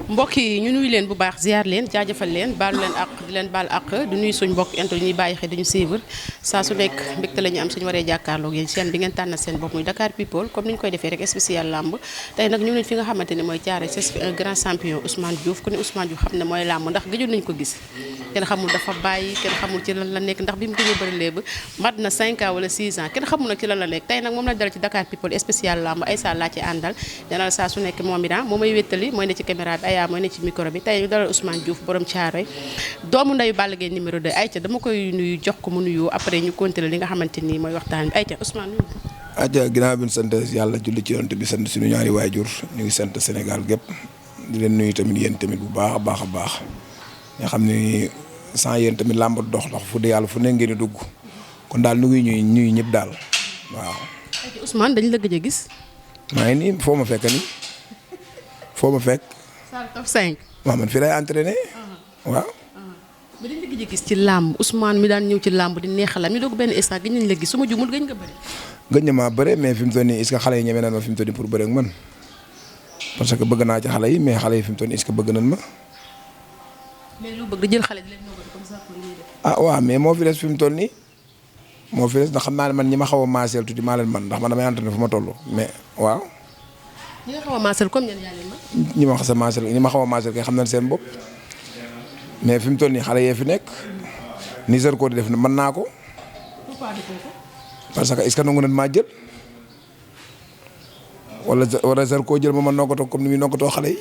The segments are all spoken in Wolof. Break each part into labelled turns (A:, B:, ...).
A: mbokk yi ñu nuyu leen bu baax ziar leen jaajëfal leen baalu leen ak di leen baal ak du nuyu suñ mbokk into ñuy bàyyi xel dañu suivre saa su nekk mbégte la ñu am suñu waree jàkkaarloog yéen chaîne bi ngeen tànnal seen bopp muy Dakar People comme ni ñu koy defee rek spécial lamb tey nag ñu ngi leen fi nga xamante ne mooy Thiaroye c'est un grand champion Ousmane Diouf ku ne Ousmane Diouf xam ne mooy lamb ndax gëjoon nañu ko gis kenn xamul dafa bàyyi kenn xamul ci lan la nekk ndax bi mu gëjee bëri léegi mat na 5 ans wala 6 ans kenn xamul nag ci lan la nekk tey nag moom la dal ci Dakar People spécial lamb Aïssa laa ci àndal danal saa su nekk moom itam moo may wéttali mooy ne ci caméra bi Aya mooy ne ci micro bi tey ñu dalal Ousmane Diouf borom Thiaroye doomu ndeyu Balla Gaye numéro 2 Aïcha dama koy nuyu jox ko mu nuyu après ñu continuer li nga xamante ni mooy waxtaan bi Aïcha Ousmane nuyu.
B: Aja ginnaaw bi ñu sant yàlla julli ci yonent bi sant suñu ñaari waajur ñu ngi sant Sénégal gépp di leen nuyu tamit yéen tamit bu baax a baax a baax nga xam ni sans yéen tamit làmb dox fu dee yàlla fu ne ngeen di dugg kon daal nu ngi ñuy ñëpp daal waaw.
A: Aïcha Ousmane dañu la gëj a gis.
B: maa ngi nii foo ma fekk nii foo ma fekk.
A: Saal top 5.
B: waaw man fii lay entraîné waaw.
A: ba dañ la gëj a gis ci làmb Ousmane mi daan ñëw ci làmb di neexalam ñu doog benn instant gëj nañ la gis su ma jumul gëj nga bëri.
B: gëj na maa bëre mais fi mu toll nii est-ce que xale yi ñeme nañ ma fi mu toll nii pour bëre ak man parce que bëgg naa ci xale yi mais xale yi fi mu toll nii est-ce que bëgg nañ ma.
A: mais lu bëgg da jël xale di leen nëbëri comme ça pour ñuy def.
B: ah waaw mais moo fi des fi mu toll nii moo fi des ndax xam naa ne man ñi ma xaw a maaseel tuuti maa leen man ndax man damay entraîné fu ma toll mais waaw.
A: ñi nga xaw a maasal comme ñenn yaa leen man.
B: ñi ma xaw a maaseel kay xam nañ seen bopp mais fi mu toll nii xale yee fi nekk ni Zarko di def mën naa ko.
A: pourquoi defoo ko.
B: parce que est-ce que nangu nañ maa jël wala Zarko jël ma ma nokkatoo comme ni muy nokkatoo xale yi.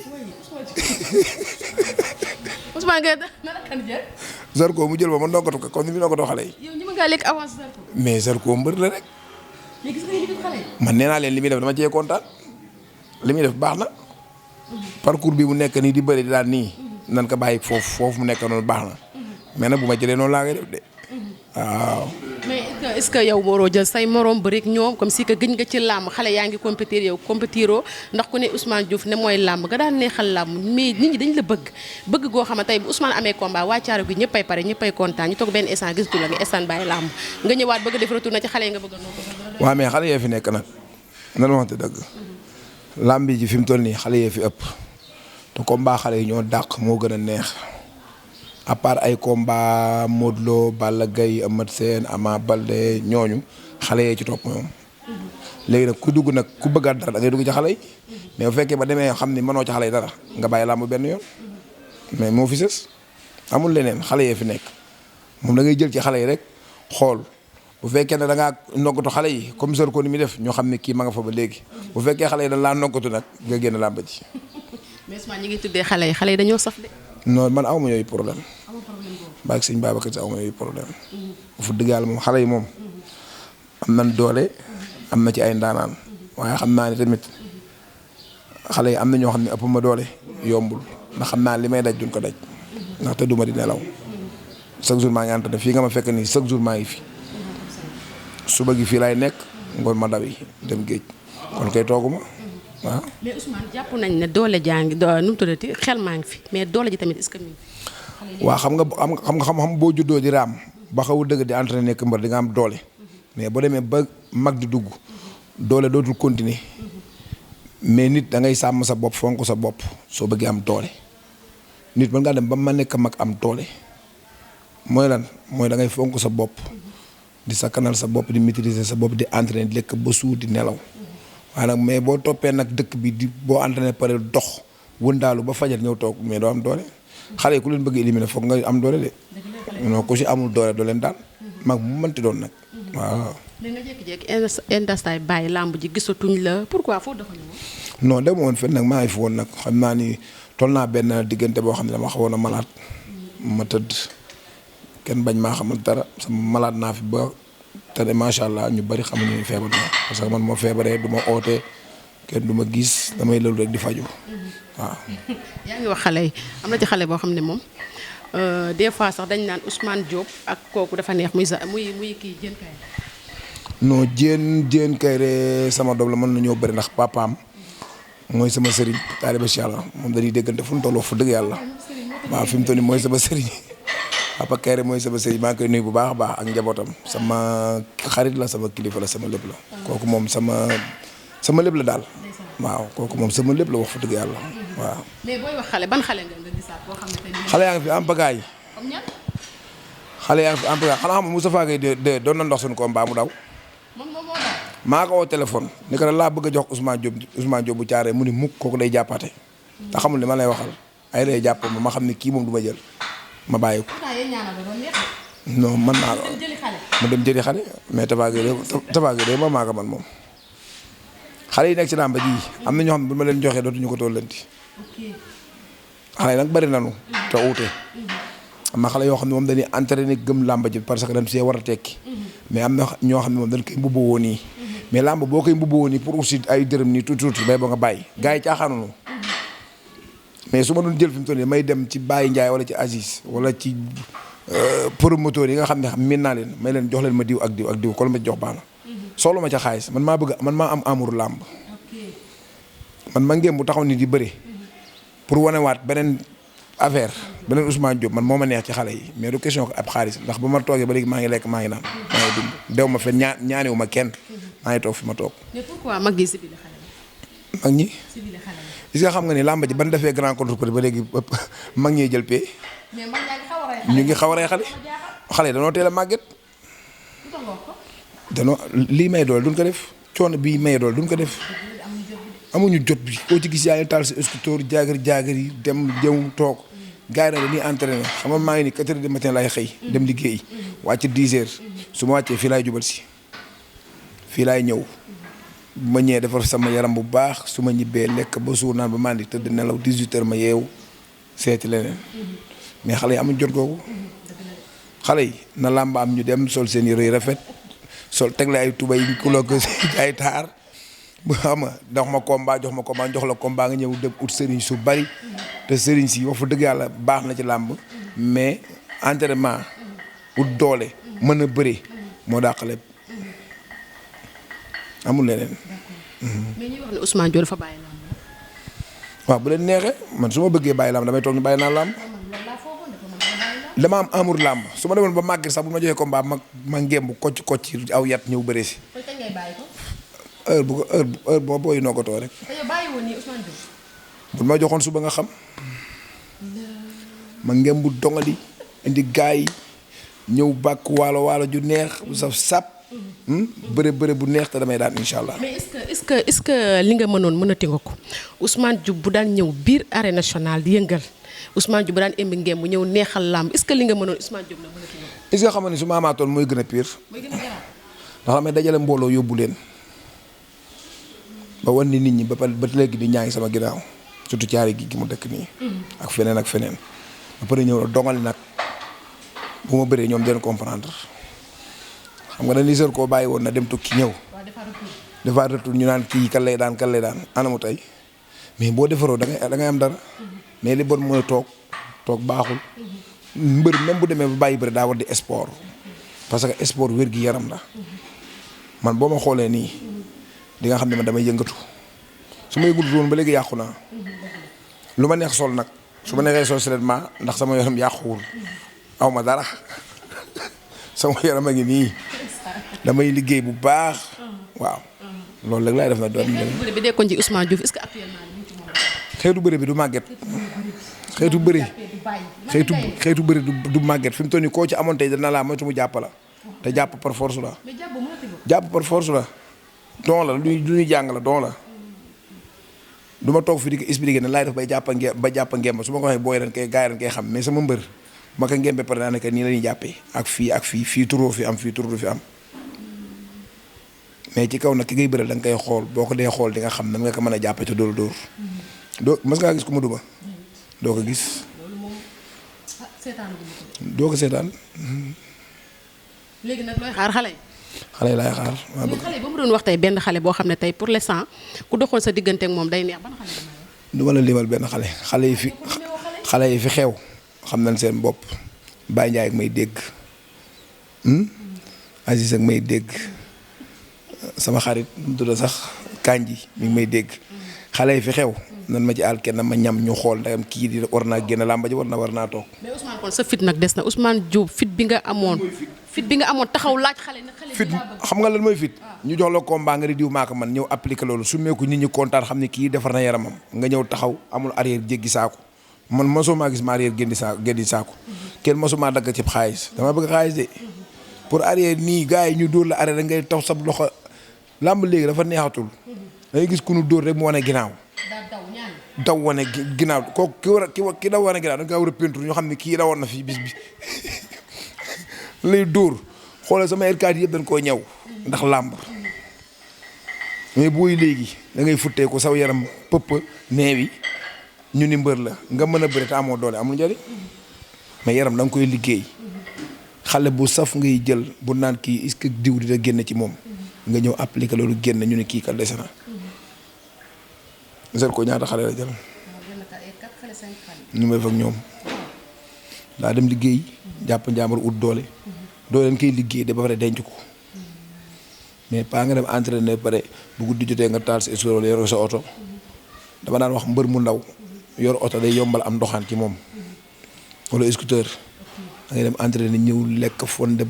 A: Ousmane Gueye naka kan jël.
B: Zarko mu jël ma ma nokkatoo ko comme ni muy nokkatoo xale yi.
A: yow ñi ma ngaa lekk avance Zarko.
B: mais Zarko mbër la rek.
A: mais gis nga li def xale yi.
B: man nee naa leen li muy def dama cee kontaan li muy def baax na parcours bi mu nekk nii di bëri di daan nii nan ko bàyyi foofu mu nekk noonu baax na mais nag bu ma jëlee noonu laa koy def de waaw.
A: mais est-ce que yow waroo jël say morom bëri ak ñoom comme si que gëj nga ci làmb xale yaa ngi compétir yow compétiroo ndax ku ne Ousmane Diouf ne mooy làmb nga daan neexal làmb mais nit ñi dañ la bëgg goo xam ne tey bu Ousmane amee combat waa Thiaroye gi ñëppay pare ñëppay kontaan ñu toog benn instant gisatu la nga instant bàyyi làmb nga ñëwaat bëgg a def retour na ci xale yi nga bëgg a noo.
B: waaw mais xale yee fi nekk nag nan waxante dëgg làmb ji fi mu toll nii xale yee fi ëpp te combat xale yi ñoo dàq moo gën a neex. à part ay combat Modou Lo Balla Gaye Eumeu Sène Ama Baldé ñooñu xale yee ci topp ñoom léegi nag ku dugg nag ku bëggaat dara da ngay dugg ci xale yi mais bu fekkee ba demee xam ni mënoo ci xale yi dara nga bàyyi làmb benn yoon mais moo fi sës amul leneen xale yee fi nekk moom da ngay jël ci xale yi rek xool bu fekkee ne da ngaa noggatu xale yi comme Zarko ni muy def ñoo xam ne kii ma nga fa ba léegi bu fekkee xale yi dañ laa noggatu nag nga génn làmb ji.
A: mais Ousmane ñi ngi tuddee xale yi dañoo saf de.
B: non man awma yooyu problème baag sëñ Babacar Si awma yooyu problème fu dëgg yàlla moom xale yi moom am nañ doole am na ci ay ndaanaan waaye xam naa ne tamit xale yi am na ñoo xam ne ëpp ma doole yombul ndax xam naa li may daj duñ ko daj ndax te duma di nelaw chaque jour maa ngi entraîné fii nga ma fekk nii chaque jour maa ngi fi suba gi fii laay nekk ngoon ma daw yi dem géej kon kay tooguma waaw.
A: mais Ousmane jàpp nañ ne doole jaa ngi nu mu tuddati xel maa ngi fi mais doole ji tamit est-ce que mi ngi fi.
B: waaw xam boo juddoo di raam ba xaw a dëgg di entraîné nekk mbër di nga am doole mais boo demee ba mag di dugg doole dootul continuer mais nit da ngay sàmm sa bopp fonk sa bopp soo bëggee am doole nit mën ngaa dem ba ma nekk mag am doole mooy lan mooy da ngay fonk sa bopp di sakkanal sa bopp di maîtriser sa bopp di entraîné di lekk ba suur di nelaw. waaye nag mais boo toppee nag dëkk bi di boo entraîné pare dox wëndaalu ba fajar ñëw toog mais doo am doole xale yi ku leen bëgg éliminer foog nga am doole de non ku si amul doole doo leen daan mag mu mënti doon nag waaw.
A: mais nga jékki-jékki indastay bàyyi làmb ji gisatuñ la pourquoi foo doxali woon.
B: non dem woon fenn nag maa ngi fi woon nag xam naa ni toll naa benn diggante boo xam ne dama xawoon a malaat ma tëdd kenn bañ maa xamal dara sama malaat naa fi ba. te de macha allah ñu bari xamuñu feebar na parce que man moo feebaree du ma oote kenn du ma gis damay lëlu rek di faju waaw.
A: yaa ngi wax xale yi am na ci xale boo xam ne moom des fois sax dañ naan Ousmane Diop ak kooku dafa neex muy kii Diène Kaïré.
B: non Diène Kaïré sama doom la mën na ñoo bëri ndax papaam mooy sama sëriñ taaliba Cheikh la moom dañuy déggante fu mu toll fu dëgg yàlla waaw fi mu toll nii mooy sama sëriñ. Papa Kaïré mooy sama sëriñ maa ngi koy nuyu bu baax a baax ak njabootam sama xarit la sama kilifa la sama lépp la kooku moom sama lépp la daal waaw kooku moom sama lépp la wax fa dëgg yàlla waaw.
A: mais booy wax xale ban xale nga gisaat boo xam ne tey
B: xale yaa ngi fi am bagaay.
A: comme ñan.
B: xale yaa ngi fi am bagaay xanaa xam nga Moustapha Gueye de doon na ndox suñu combat mu daw.
A: moom moo daw.
B: maa ko woo téléphone ni ko laa bëgg a jox Ousmane Diop bu caaree mu ni mukk kooku day jàppaate. te xamul li ma lay waxal ay lay jàpp ma xam ne kii moom du ma jël ma bàyyi ko. non man naa ma dem jëli xale mais Tapha Gueye de ma maa ko man moom. xale yi nekk ci làmba ji am na ñoo xam ne bu ma leen joxee dootuñu ko tollanti. xale yi nag bëri nanu te uute. am na xale yoo xam ne moom dañuy entraîné gëm làmba ji parce que dañ see war a tekki. mais am na ñoo xam ne moom dañ koy mbubboo woon nii. mais làmb boo koy mbubboo woon nii pour aussi ay dërëm nii tuuti bay ba nga bàyyi gars yi caaxaanunu mais su ma doon jël fi mu toll nii may dem ci Baye Ndiaye wala ci Aziz wala ci promoteur yi nga xam ne miin naa leen may leen jox leen ma diw ak diw ak diw ko la ma jox baax na. soxla ma ca xaalis man maa am amour làmb. man ma ngeen bu taxaw ni di bëri. pour wanewaat beneen affaire beneen Ousmane Diop man moo ma neex ci xale yi mais du question ko ab xaalis ndax ba ma toogee ba léegi maa ngi lekk maa ngi naan maa ngi dund dew ma fen ñaaniwu ma kenn maa ngi toog fi ma toog.
A: mais pourquoi mag yi sibile xale yi.
B: mag ñi.
A: sibile xale yi.
B: gis nga xam nga ni làmb ji ban defee grand contre petit ba léegi mag ñee jël pay.
A: mais mag ñaa ngi xaw a rey xale.
B: ñu ngi xaw a rey xale. xale yi danoo teel a màgget. danoo lii may dool duñ ko def coono bii may dool duñ ko def. amuñu jot bi koo ci gis yaa ngi taal sa scooter jaagar yi dem jëm toog gars yi nag dañuy entraîné xam nga maa ngi ni 4 heures du matin laay xëy dem liggéey wàcc 10 heures su ma wàccee fii laay jubal si fii laay ñëw bu ma ñëwee defar sama yaram bu baax su ma ñibbee lekk ba suur naan ba mandi tëdd nelaw 18 heures ma yeewu seeti leneen mais xale yi amuñ jot googu xale yi na làmba am ñu dem sol seen yére yu rafet sol tegle ay tubay ku la ko ay taar bu xam nga jox ma combat jox la combat nga ñëw dem ut sëriñ su bari te sëriñ si wax fa dëgg yàlla baax na ci làmb mais entraînement ut doole mën a bëri moo dàq lépp amul leneen.
A: mais ñuy wax ne Ousmane Diop dafa bàyyi làmb.
B: waaw bu leen neexee man su ma bëggee bàyyi làmb damay toog ñu bàyyi naa làmb. dama am amour làmb su ma demoon ba màgg sax bu ma joxee combat ma ngemb kocc aw yat ñëw bëre si. heure boo booy noggatoo rek. bu ma joxoon suba nga xam. ma ngemb bu dongali indi gaay yi ñëw bàkk waalo ju neex bu saf sap. bëre bu neex te damay daan incha allah.
A: mais est-ce que li nga mënoon mënati nga ko Ousmane Diop bu daan ñëw biir arène nationale di yëngal Ousmane Diop bu daan ëmb ngem bu ñëw neexal làmb est-ce que li nga mënoon Ousmane Diop la mënati nga ko.
B: est-ce que xam nga ni su ma amaatoon mooy gën a pire.
A: mooy gën a garaaw.
B: ndax damay dajale mbooloo yóbbu leen ba wan ni nit ñi ba léegi di ñaa ngi sama ginnaaw surtout caari gi mu dëkk nii. ak feneen. ba pare ñëw dongali nag bu ma bëree ñoom den comprendre. xam nga dañuy sër koo bàyyi woon na dem tukki ñëw defaat retour ñu naan kii kan lay daan anamu tey mais boo defaroo da ngay am dara mais li bon mooy toog baaxul mbër même bu demee ba bàyyi bëri daa war di sport parce que sport wér gi yaram la man boo ma xoolee nii di nga xam ne man damay yëngatu su ma yëngatu woon ba léegi yàqu naa lu ma neex sol nag su ma neexee sol seulement ndax sama yaram yàquwul aw ma dara sama yaram a ngi nii damay liggéey bu baax waaw loolu rek laay def na doon.
A: bëri bi dekkoon ci Ousmane Diouf est-ce que actuellement
B: xeetu bëri bi du màgget. xeetu bëri du màgget fi mu toll nii koo ci amoon tey dana laa moytu mu jàpp la te jàpp par force la. jàpp par force la. don la lu ñuy jàng la don la. du ma toog fi di ko expliquer ne laay def ba jàpp ngemb su ma ko waxee booy ren kay gaay ren kay xam mais sama mbër. ma ko ngembe pare naa ne que nii la ñuy jàppee ak fii turoo fi am fii turoo fi am mais ci kaw nag ki ngay bëral da nga koy xool boo ko dee xool di nga xam nan nga ko mën a jàppee te dóor doo mas ngaa gis ku ma duma doo ko gis doo ko seetaan.
A: léegi nag looy xaar xale yi.
B: xale yi laay xaar.
A: xale yi ba mu doon wax tey benn xale boo xam ne tey pour l'instant ku doxoon sa diggante ak moom day neex ban xale dama
B: du ma la limal benn xale yi fi xew xam nañ seen bopp Baye Ndiaye ak may dégg Aziz ak may dégg sama xarit mu tudd sax Kanji mi ngi may dégg xale yi fi xew nan ma ci àll kenn ma ñam ñu xool ndagam kii di war naa génn làmba ji war naa toog.
A: mais Ousmane kon sa fit nag des na Ousmane Diop fit bi nga amoon. fit bi nga amoon taxaw laaj xale na xale
B: fit xam nga lan mooy fit ñu jox la combat nga di diw maaka man ñëw appliqué loolu su meeku nit ñi kontaan xam ne kii defar na yaramam nga ñëw taxaw amul arrière jéggi saako man mosuma gis ma arrière génni saako kenn mosuma dagg ci xaalis dama bëgg xaalis de pour arrière nii gars yi ñu dóor la arrière da ngay tax sab loxo làmb léegi dafa neexatul da ngay gis ku ñu dóor rek mu wane ginnaaw daw wane ginnaaw kooku ki daw wane ginnaaw da nga war a peinture ñu xam ne kii dawoon na fii bis bi lay dóor xoolal sama R4 yëpp dañ koo ñëw ndax làmb mais booy léegi da ngay futtee ko saw yaram pëpp neewi ñu ni mbër la nga mën a bëri te amoo doole amul njëriñ mais yaram da nga koy liggéey xale bu saf ngay jël bu naan kii est-ce que diw dina génn ci moom nga ñëw appliqué loolu génn ñu ne kii kat dese na gisal ko ñaata xale la jël ñu may fa ak ñoom daa dem liggéey jàpp njàmbur ut doole leen koy liggéey de ba pare denc ko mais pas nga dem entraîner pare bu guddi jotee nga taal sa scooter wala yor sa oto dama daan wax mbër mu ndaw yor oto day yombal am ndoxaan ci moom wala scooter da ngay dem entraîner ñëw lekk fonde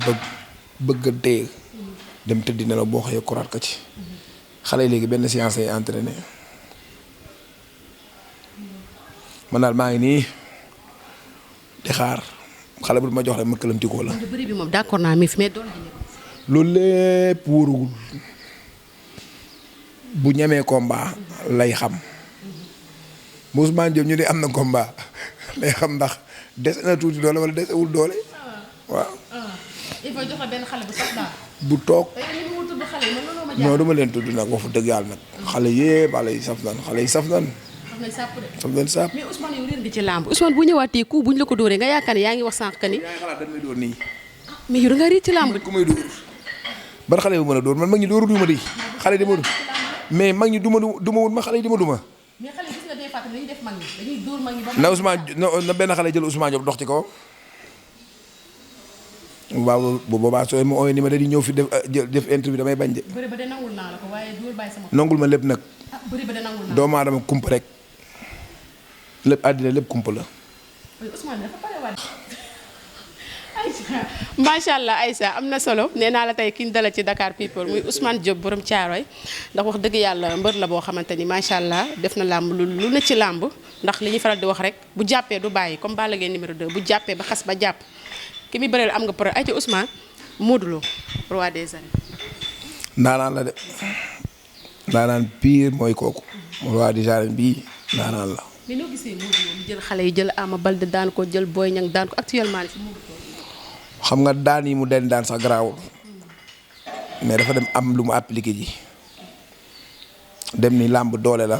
B: bëgg a dee dem tëddi nelaw boo xëyee koraat ko ci xale yi léegi benn séance ay entraîner man daal maa ngi nii di xaar xale bu ma jox rek ma këlamtikoo la.
A: bëri bi moom d'accord naa mi fi mais doole
B: loolu lépp wóorugul bu ñemee combat lay xam Ousmane Diop ñu ne am na combat lay xam ndax des na tuuti doole wala desewul doole waaw.
A: il faut joxe benn xale bu sax daal.
B: bu toog
A: xale
B: non duma leen tudd nag wax fu dëgg yàlla nag xale yëpp xale yi saf nan xale yi saf nan. saf nan saf.
A: mais Ousmane yow réer nga ci làmb Ousmane bu ñëwaatee ku buñ la ko dóoree nga yaakaar ne yaa ngi wax sànq que ni.
B: yaa ngi xalaat dañ may dóor nii.
A: mais yow da nga réer ci làmb.
B: ku may dóor ban xale bu mën a dóor man mag ñi dóoru duma di xale di ma mais mag ñi duma wut ma xale yi di ma duma.
A: mais xale gis nga des fois dañuy def mag ñi dañuy dóor mag ñi ba.
B: na Ousmane na benn xale jël Ousmane Diop dox ci kawam. waaw bu boobaa sooy ma ooyee ni ma da di ñëw fi def interview damay bañ de.
A: bëri ba de nangul naa la ko waaye dóor bàyyi sama.
B: nangul ma lépp nag.
A: bëri ba de nangul naa la
B: doomu aadama kumpa rek lépp àddina lépp kumpa la.
A: Ousmane dafa pare waat. macha allah Aïssa am na solo nee naa la tey ki ñu dalal ci Dakar People muy Ousmane Diop borom Thiaroye ndax wax dëgg yàlla mbër la boo xamante ni macha allah def na làmb lu ne ci làmb ndax li ñuy faral di wax rek bu jàppee du bàyyi comme Balla Gaye numéro 2 bu jàppee ba xas ba jàpp ki muy bëreel am nga pro ay ci Ousmane Modou Lo roi des arènes.
B: ndaanaan la de ndaanaan pire mooy kooku roi des arènes bii ndaanaan la.
A: mais noo gisee Modou Lo mu jël xale yi jël Ama Baldé daan ko jël Boy Niang daan ko actuellement ni fi Modou Lo
B: xam nga daan yi mu den daan sax garaawul mais dafa dem am lu mu appliqué ji dem ni làmb doole la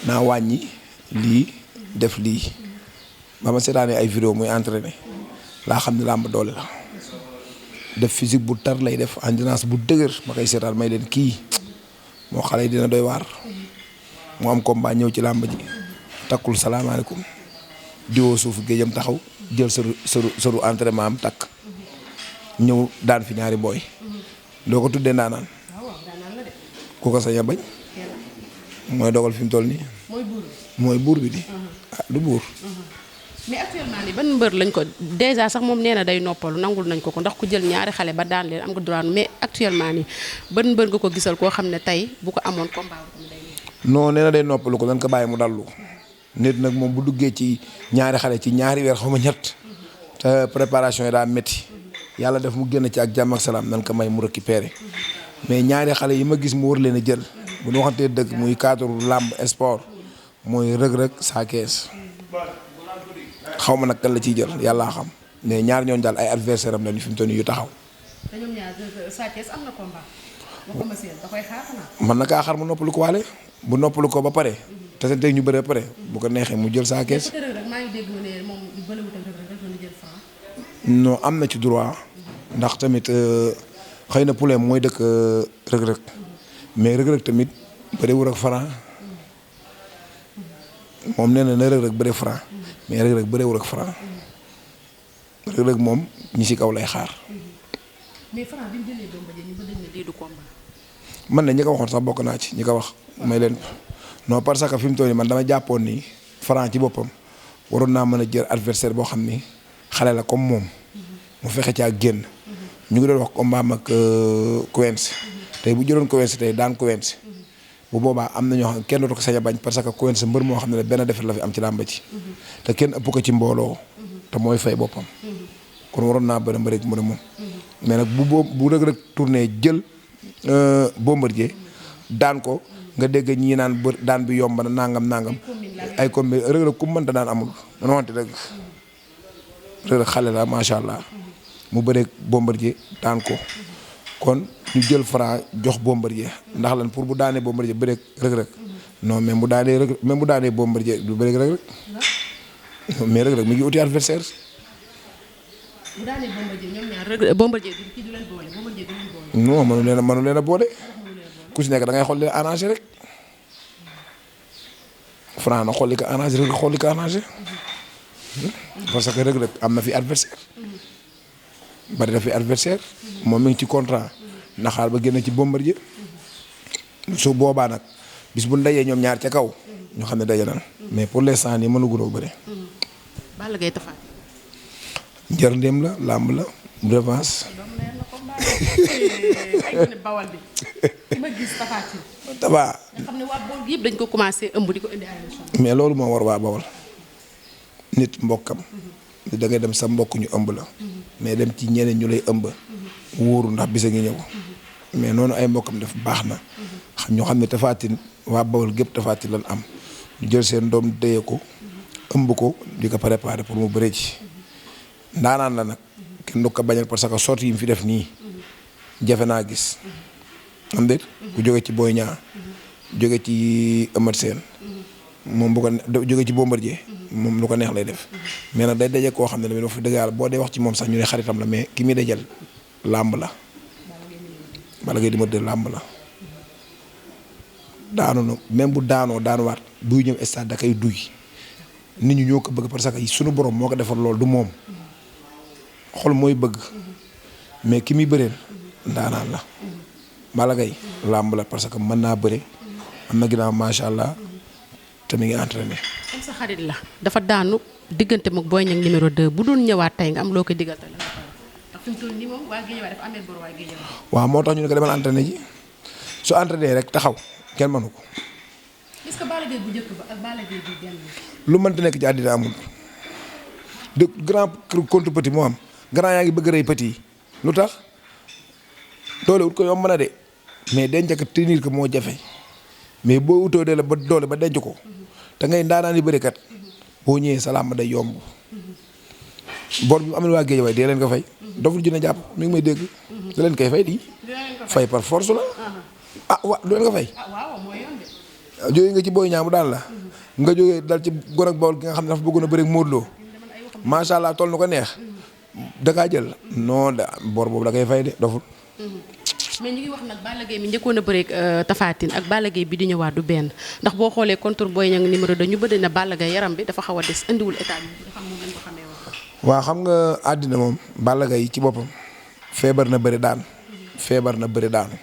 B: naa wàññi lii def lii ba ma seetaanee ay vidéo muy entraîné laa xam ne làmb doole la def physique bu tar lay def endurance bu dëgër ma koy seetaan may leen kii moo xale yi dina doy waar mu am combat ñëw ci làmb ji takkul salaamaaleykum diwoo suufu géejam taxaw jël sëru entraînement am takk ñëw daan fi ñaari booy doo ko tuddee ndaanaan ku ko sañ a bañ mooy dogal fi mu toll nii mooy buur bi di du buur.
A: mais actuellement nii ban mbër lañ ko déjà sax moom nee na day noppalu nangul nañ ko ndax ku jël ñaari xale ba daan leen am nga droit mais actuellement nii ban mbër nga ko gisal koo xam ne tey bu ko amoon combat
B: non nee na day noppalu ko dañ ko bàyyi mu dallu nit nag moom bu duggee ci ñaari xale ci ñaari weer xaw ma ñett te préparation yi daa métti yàlla def mu génn ci ak jàmm ak salaam nan ko may mu récupérer mais ñaari xale yi ma gis mu war leen a jël bu ñu waxantee dëgg muy cadre làmb sport mooy rëg-rëg Sa Thiès xaw ma nag kan la ciy jël yàllaa xam mais ñaar ñoon daal ay adversaire am lañu fi mu toll nii yu taxaw.
A: te ñoom ñaar Sa Thiès am na combat da koy xaar xanaa.
B: man na kaa xaar mu noppalu ko waale bu noppalu ko ba pare. te seen teg ñu bëre pare bu ko neexee mu jël Sa Thiès. non am na ci droit ndax tamit xëy na poulet mooy dëkk rëg-rëg mais rëg-rëg tamit bëriwul ak Franc moom nee na rëg-rëg bëri Franc mais rëg-rëg bëriwul ak Franc rëg-rëg moom ñi ci kaw lay xaar.
A: mais Franc bi mu jëlee doom ba ñu ba dañ ne lii du combat.
B: man na ñi ko waxoon sax bokk naa ci ñi ko wax may leen. non parce que fi mu toll nii man dama jàppoon ni Franc ci boppam waroon naa mën a jël adversaire boo xam ni xale la comme moom mu fexe ci ak génn ñu ngi doon wax combat am ak Quench tey bu jëloon Quench tey daan Quench bu boobaa am na ñoo xam ne kenn dootu ko sañ a bañ parce que Quench mbër moo xam ne benn defet la fi am ci làmb ci te kenn ëpp ko ci mbooloo te mooy fay boppam kon waroon naa bëri mbëri mu ne moom mais nag bu Reug Reug tourné jël Bombardier daan ko nga dégg ñii naan daan bi yomb na nangam ay combi Reug Reug ku mënta daan amul dana wante dëgg Reug Reug xale la macha allah mu bëreeg Bombardier daan ko kon ñu jël Franc jox Bombardier ndax lan pour bu daanee Bombardier bëreeg Reug Reug non même bu daanee Bombardier du bëreeg Reug Reug mais Reug Reug mi ngi uti adversaire.
A: bu daanee Bombardier ñoom ñaar Bombardier du leen boole Bombardier du leen boole.
B: non mënu leen a boole ku si nekk da ngay xool leen arrangé rek Franc na xool li ko arrangé Reug Reug xool li ko arrangé parce que Reug Reug am na fi adversaire bari na fi adversaire moom mi ngi ci contrat naxaar ba génn ci Bombardier su boobaa nag bis bu ndajee ñoom ñaar ca kaw ñu xam ne daje na mais pour l'instant nii mënuguloo bëre.
A: Balla Gaye Tapha.
B: njër ndéem la làmb la revanche.
A: bawal bi ki ma gis Tapha.
B: Tapha.
A: nga xam ne waa bool yëpp dañ ko commencé ëmb di ko indi ay
B: mais loolu moo war waa bawal nit mbokkam. da ngay dem sa mbokk ñu ëmb la. mais dem ci ñeneen ñu lay ëmb. wóoru ndax bisa ngi ñëw. mais noonu ay mbokkam def baax na. xam ñoo xam ne Tapha Tine waa bawal gépp Tapha Tine lan am. ñu jël seen doom téye ko. ëmb ko di ko préparer pour mu bëree ci. ndaanaan la nag kenn du ko bañal parce que sortie yi mu fi def nii. jafe naa gis. am déet ku jóge ci Boy Niang. jóge ci Eumeu Sène. moom bu ko jóge ci Bombardier. moom lu ko neex lay def. mais nag day daje koo xam ne tamit wax dëgg yàlla boo dee wax ci moom sax ñu ne xaritam la mais ki muy dajal làmb la. Balla Gaye numéro 2 làmb la. daanu na même bu daanuwaat buy ñëw stade da koy duy. nit ñi ñoo ko bëgg parce que sunu borom moo ko defar loolu du moom. xol mooy bëgg. mais ki muy bëreel daanaan la. Balla Gaye làmb la parce que mën naa bëre. am na ginnaaw macha allah. te mi ngi entraîné.
A: comme sa xarit la dafa daanu diggante mag Boy Niang numéro 2 bu doon ñëwaat tey nga am loo koy diggal la ndax fi mu toll nii moom waa Guédiawaye dafa amee bor waa Guédiawaye.
B: waaw moo tax ñu ne ko demal entraîné ji su entraîné rek taxaw kenn mënu ko.
A: est-ce que Balla Gaye bu njëkk ba ak Balla Gaye bu benn.
B: lu mënta nekk ci àddina amul de grand contre petit moo am grand yaa ngi bëgg rëy petit yi lu tax doole wut ko yomb na de mais denc ko tenir ko moo jafe mais boo utoo de la ba doole ba denc ko. te ngay ndaanaan yi bëri kat boo ñëwee salaam day yomb bor bi mu amee waa Guédiawaye dee leen ko fay doful dina jàpp mi ngi may dégg da leen koy fay di fay par force la wa du leen ko fay jógee nga ci Boy Niang mu daal la nga jógee dal ci gor ak Bawol gi nga xam ne dafa bëggoon a bëri ak Modou Lo macha allah toll na ko neex da kaa jël non da bor boobu da koy fay de doful.
A: mais ñu ngi wax nag Balla Gaye mi njëkkoon a bëreeg Tapha Tine ak Balla Gaye bi di ñëwaat du benn ndax boo xoolee contre Boy Niang numéro 2 ñu bëri na Balla Gaye yaram bi dafa xaw a des indiwul état bi nga xam moom lañ ko xamee woon.
B: waaw xam nga àddina moom Balla Gaye ci boppam feebar na bëri daan feebar na bëri daanu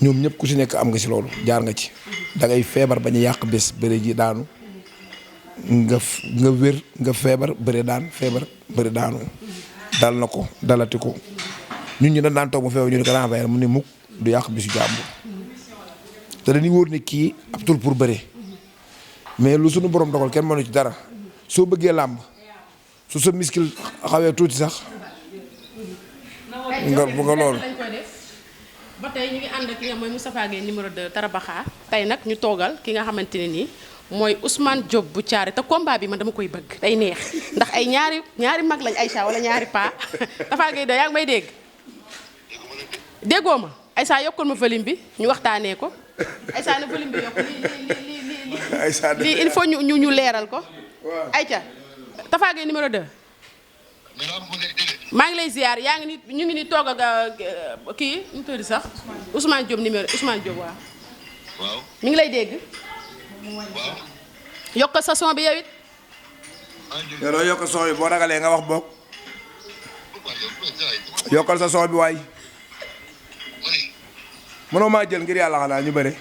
B: ñoom ñëpp ku si nekk am nga si loolu jaar nga ci da ngay feebar bañ a yàq bés bëri ji daanu nga wér nga feebar bëri daan feebar bëri daanu dal na ko dalati ko. ñun ñu dañ daan toog mu feebar ñu ne ko renvoyer mu ne mukk du yàq bisu jàmbur te dañuy wóor ne kii ab tur pour bëre mais lu suñu borom dogal kenn mënu ci dara soo bëggee làmb su sa miskil xawee tuuti sax nga loolu.
A: ba tey ñu ngi ànd ak ki nga mooy Moustapha Gueye numéro 2 Tarabaxa tey nag ñu toogal ki nga xamante ne nii mooy Ousmane Diop bu Thiaré te combat bi man dama koy bëgg day neex ndax ay ñaari mag lañ Aïcha wala ñaari paa Tafa Gueye de yaa ngi may dégg. déggoo ma Aïssa yokkal ma volume bi ñu waxtaanee ko Aïssa na volume bi yokk lii il faut ñu leeral ko. Aïcha Tafa Gueye numéro 2. maa ngi lay ziar yaa ngi ni ñu ngi ni toog ak kii ñu tudd sax Ousmane Diop Ousmane Diop waaw.
C: waaw
A: mi ngi lay dégg.
C: waaw.
A: yokkal sa son bi yow it.
B: yow doo yokk son bi boo ragalee nga wax boog yokkal sa son bi waay. mënoo maa jël ngir yàlla xanaa ñu bëre.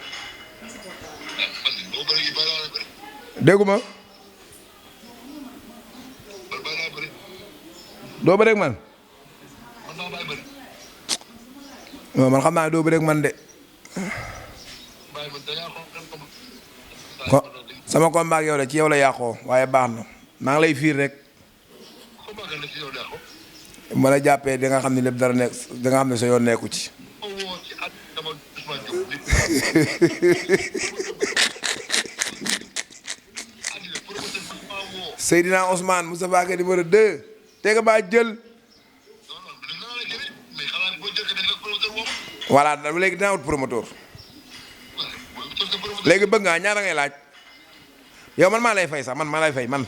B: déggu ma. doo bëre ak man. non man xam naa doo bëreeg man de.
C: bàyyi ma da ngaa
B: ko sama combat ak yow de ci yow la yàqoo waaye baax na maa ngi lay fiir rek.
C: combat la ci yow yàqoo.
B: ma la jàppee da nga xam ne lépp dara nekk da nga xam ne sa yoon nekku ci.
C: woo ci at dama Ousmane Diop
B: Seydina Ousmane Moustapha Gueye numéro 2 te nga baa jël. voilà léegi dinaa wut promoteur. léegi bëgg ngaa ñaata ngay laaj. yow man maa lay fay sax man maa lay fay man.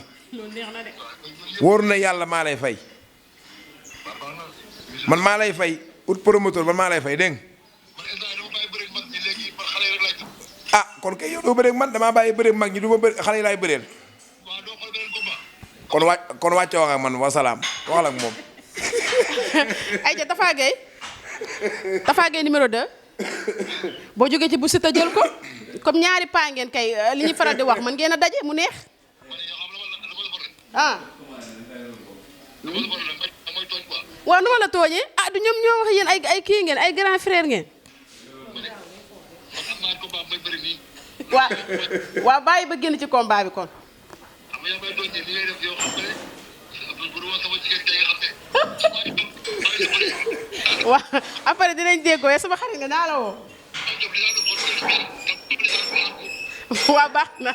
B: wóor na yàlla maa lay fay. man maa lay fay ut promoteur man maa lay fay dégg nga. ah kon kay yow doo bëreeg man damaa bàyyi bëreeg mag ñi du ma bëri xale yi laay bëreel. kon wàcce wax ak man wasalaam waxal ak moom.
A: ayca Tafa Gueye numéro 2 boo jógee ci bu Siteu jël ko comme ñaari paa ngeen kay li ñuy faral di wax man ngeen a daje mu neex ah. waaw nu ma la tooñee ah du ñoom ñoo wax yéen ay kii ngeen ay grand frère ngeen. waaw bàyyi ba génn ci combat bi kon. waaw après dinañ déggoo sama xarit nga naa la woo. waaw baax na.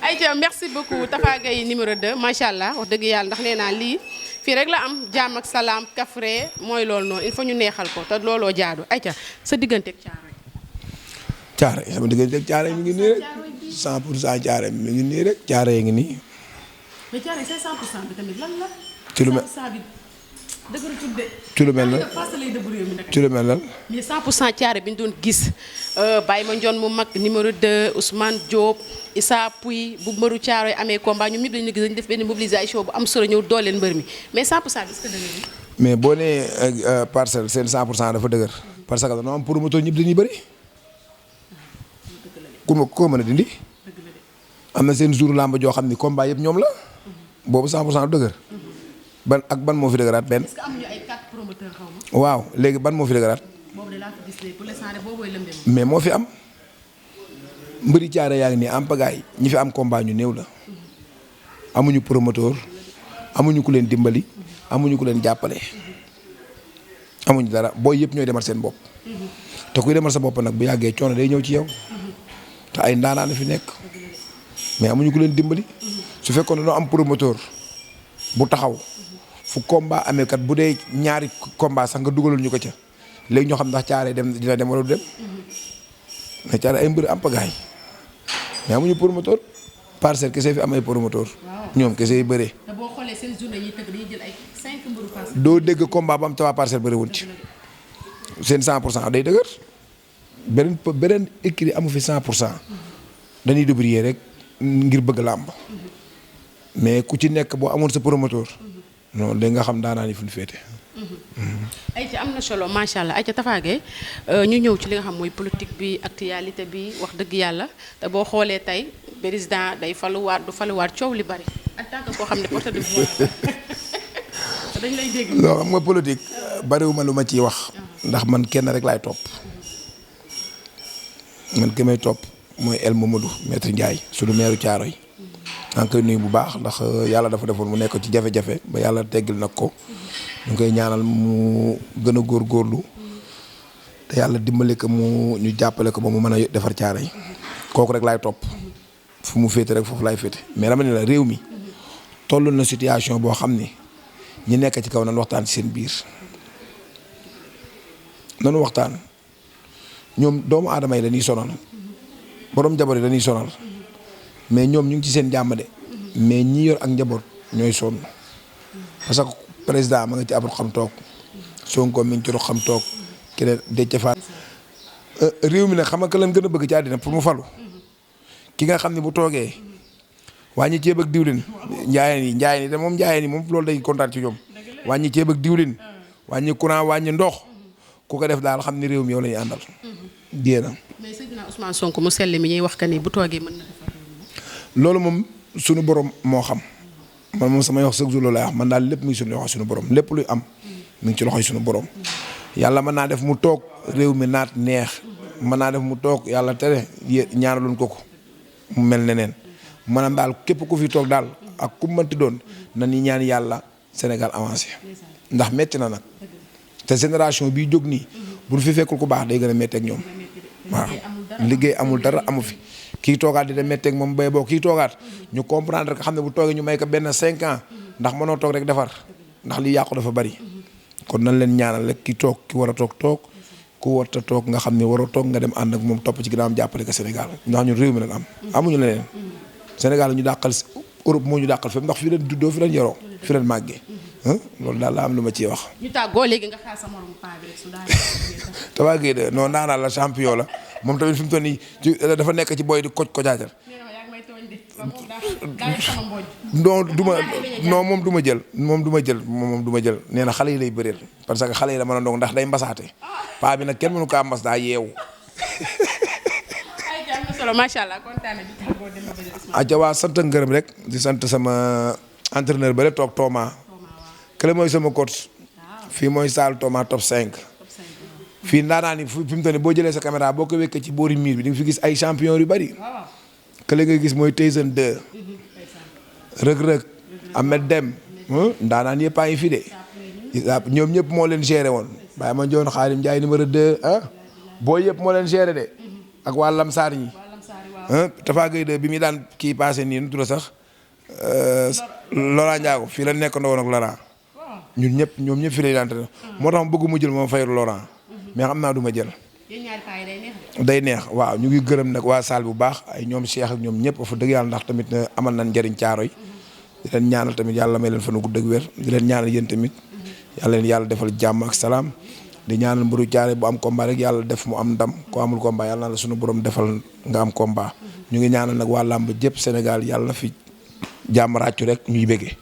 A: ayca merci beaucoup Tafa Gueye numéro 2 macha allah wax dëgg yàlla ndax nee naa lii fii rek la am jàmm ak salaam kafre mooy loolu noonu il faut ñu neexal ko te looloo jaadu ayca sa digganteeg Caaroy.
B: Caaroy sama digganteeg Caaroy mi ngi nii rek 100% Caaroy mi ngi nii rek Caaroy ngi nii.
A: mais Caaroy c'est 100% bi tamit lan la.
B: ci lu mel ci lu mel lan ci lu mel lan.
A: mais 100% Caaroy bi ñu doon gis Baye Mandione mu mag numéro 2 Ousmane Diop Issa Pouye bu mbëru Caaroy amee combat ñoom ñëpp dañu gis dañu def benn mobilisation bu am solo ñëw dooleel mbër mi mais 100% bi est-ce que dëgër bi.
B: mais boo nee parcelle seen 100% dafa dëgër parce que dañoo am promoteur ñëpp dañuy bëri. ku mën a dindi. am na seen jour làmb joo xam ni combat yëpp ñoom la. boobu 100% du dëgër. ban moo fi dëgëraat benn.
A: est-ce que amuñu ay 4 promoteurs xaw ma.
B: waaw léegi ban moo fi dëgëraat.
A: boobu de laa fi gis léegi pour l'instant de boobu mooy lëmbee
B: mais moo fi am mbëri Caare yaa ngi nii am pagaay ñi fi am combat ñu néew la. amuñu promoteur amuñu ku leen dimbali amuñu ku leen jàppale. amuñu dara booy yëpp ñooy demal seen bopp. te kuy demal sa bopp nag bu yàggee coono day ñëw ci yow. te ay ndaanaan fi nekk mais amuñu ku leen dimbali. su fekkoon dañoo am promoteur bu taxaw fu combat amee kat bu dee ñaari combat sax nga dugalul ñu ko ca léegi ñoo xam ndax Caare dem dina dem wala du dem mais Caare ay mbër am pagaay mais amuñu promoteur parcelle kese fi am ay promoteur ñoom kese yi bëree.
A: te boo xoolee seen journée yi tëgg dañuy jël ay 5 mbëru parcelle.
B: doo dégg combat ba am te waa parcelle bëri wuñ ci seen 100% day dëgër beneen écrit amu fi 100% dañuy débrouiller rek ngir bëgg làmb mais ku ci nekk boo amoon sa promoteur non da nga xam daanaa ni fu ñu féete.
A: ayca am na solo macha allah ayca Tafa Gueye ñu ñëw ci li nga xam mooy politique bi actualité bi wax dëgg yàlla te boo xoolee tey président day faluwaat du faluwaat coow li bari en tant que koo xam ne porte de voix dañ lay dégg.
B: non xam nga politique bariwuma lu ma ciy wax ndax man kenn rek laay topp man ki may topp mooy El Mamadou maître Ndiaye sunu meeru Caaroy maa ngi koy nuyu bu baax ndax yàlla dafa defoon mu nekk ci jafe-jafe ba yàlla teggil nag ko ñu ngi koy ñaanal mu gën a góorgóorlu te yàlla dimbali ko mu ñu jàppale ko ba mu mën a defar Caaroy kooku rek laay topp fu mu féete rek foofu laay féete mais dama ne la réew mi toll na situation boo xam ni ñi nekk ci kaw nan waxtaan ci seen biir nanu waxtaan ñoom doomu aadama yi dañuy sonal borom njaboot yi dañuy sonal mais ñoom ñu ngi ci seen jàmm de mais ñi yor ak njaboot ñooy sonn parce que président ma nga ci abul xam toog Sonko mi ngi ci xam toog keneen Déthié Fall réew mi nag xam nga lan gën a bëgg ci àddina pour mu falu ki nga xam ne bu toogee wàññi ceeb ak diwlin njaayeen yi de moom njaayeen yi moom loolu day kontaan ci ñoom wàññi ceeb ak diwlin wàññi courant wàññi ndox ku ko def daal xam ni réew mi yow la ñuy àndal. jéena.
A: mais Seydina Ousmane Sonko mu sell mi ñuy wax que ni bu toogee mën na defar.
B: loolu moom suñu borom moo xam man moom samay wax chaque jour loolu lay wax man daal lépp mi ngi suñu loxo suñu borom lépp luy am mi ngi ci loxoy suñu borom yàlla mën naa def mu toog réew mi naat neex mën naa def mu toog yàlla tere ñaanaloon ko mu mel neneen maanaam daal képp ku fi toog daal ak ku mënti doon na ni ñaan yàlla Sénégal avancé ndax metti na nag te génération bii jóg nii bu ñu fi fekkul ku baax day gën a métti ak ñoom waaw liggéey amul dara amu fi kii toogaat di dem métti ak moom bay boo kii toogaat ñu comprendre que xam ne bu toogee ñu may ko benn 5 ans ndax mënoo toog rek defar ndax li yàqu dafa bari kon nañ leen ñaanal rek ki toog ki war a toog ku warta toog nga xam ne waroo toog nga dem ànd ak moom topp ci ginnaawam jàppale ko Sénégal ndax ñun réew mi lañ am amuñu leneen Sénégal ñu dàqal Europe moo ñu dàqal fépp ndax fi leen juddoo fi leen yoroo fi leen màggee loolu daal la am lu ma ciy wax.
A: ñu tàggoo léegi nga xaar sa morom paa bi rek su daanee.
B: Tapha Gueye de non daanaka la champion la moom tamit fi mu toll nii dafa nekk ci boy di kojaajal. non du ma non moom du ma jël moom du ma jël nee na xale yi lay bëreel parce que xale yi la mën a ndong ndax day mbasaate paa bi nag kenn mënu kaa mbas daa yeewu.
A: macha allah kontaan nañu tàggoo dem ba
B: aja waa sant ngërëm rek di sant sama entraîneur ba la toog Thomas kële mooy sama coach fii mooy Saal Thomas top 5 fii ndaanaa ni fi mu toll nii boo jëlee sa caméra boo ko wékkee ci boori miir bi di nga fi gis ay champion yu bari kële nga gis mooy Tyson 2 Reug Ahmed Dem ndaanaan yëpp a ngi fi de ñoom ñëpp moo leen géré woon bàyyi ma joon Xaadim Njaay numéro 2 boo yëpp moo leen géré de ak waa Lamsaar ñi Tapha Gueye de bi muy daan kii passé nii nu tudd sax Laurent Ndiago fii la nekk woon ak Laurent ñoom ñëpp fii lay daan moo tax ma bëgg mu jël moom fayru Laurent mais xam naa du ma jël day neex waaw ñu ngi gërëm nag waa salle bu baax ay ñoom Cheikh ak ñoom ñëpp fa dëgg yàlla ndax tamit amal nañ njëriñ Caaroy di leen ñaanal tamit yàlla may leen fan gudd ak wér di leen ñaanal yéen tamit yàlla defal jàmm ak salaam di ñaanal mburu Caaroy bu am combat rek yàlla def mu am ndam ko amul combat yàlla na la suñu borom defal nga am combat ñu ngi ñaanal nag waa làmb jëpp Sénégal yàlla na fi jàmm ràccu rek ñuy bëggee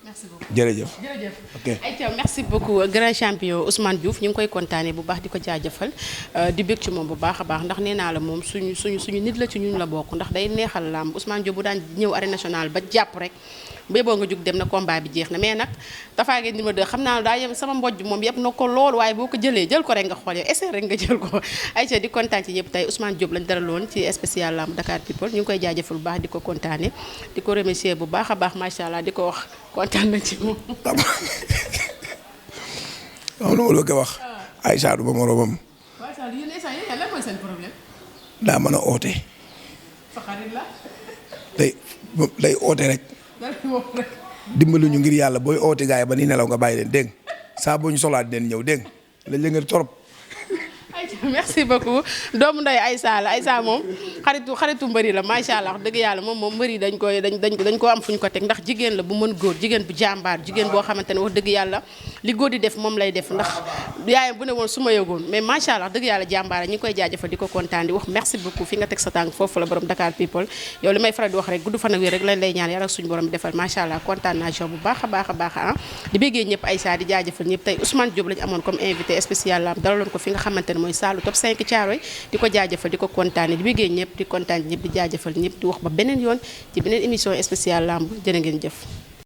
B: jërëjëf ok
A: ayca merci beaucoup grand champion Ousmane Diouf ñu ngi koy kontaanee bu baax di ko jaajëfal di bég ci moom bu baax a baax ndax nee naa la moom suñu nit la ci ñun la bokk ndax day neexal làmb Ousmane Diouf bu daan ñëw arène nationale ba jàpp rek boo nga jug dem na combat bi jeex na mais nag Tapha Gueye numéro 2 xam naa daa yem sama mbojj moom yëpp na ko loolu waaye boo ko jëlee jël ko rek nga xool yow essayer rek nga jël ko ayca di kontaan ci ñëpp tey Ousmane Diop lañ daraloon ci spécial lamb Dakar People ñu ngi koy jaajëfal bu baax di ko kontaane di ko remercier bu baax a baax macha allah di ko wax kontaan na ci moom.
B: waaw loolu la ko wax. Aïcha du ma moromam.
A: macha allah yéen instant yéen lan mooy seen problème.
B: daa mën a oote.
A: sa xarit la.
B: day oote rek. dimbali ñu ngir yàlla booy oote gars yi ba ni nelaw nga bàyyi leen dégg saa boo ñu soxlaa di leen ñëw dégg lañ la ngeen torop.
A: merci beaucoup doomu nday Aïssa la Aïssa moom xaritu mbëri la macha allah wax dëgg yàlla moom mbëri dañ ko am fu ñu ko teg ndax jigéen la bu mën góor jigéen bu jàmbaar jigéen boo xamante ne wax dëgg yàlla li góor di def moom lay def ndax yaayam bu ne woon su ma yëgoon mais macha allah wax dëgg yàlla jàmbaar ñi ngi koy jaajëfal di ko kontaan di wax merci beaucoup fi nga teg sa tànk foofu la borom Dakar People yow li may faral di wax rek gudd fan ak wér rek lañ lay ñaan yàlla suñu borom bi defal macha allah kontaan naa bu baax a baax di béggee ñëpp Aïssa di jaajëfal ñëpp tey Ousmane Diop lañu amoon comme invité spécial lam dalaloon ko fi nga xamante ne mooy saalu top 5 Caaroy di ko jaajëfal di ko kontaane di béggee ñëpp di kontaan ñëpp di jaajëfal ñëpp di wax ba beneen yoon ci beneen émission spéciale lamb jërë ngeen jëf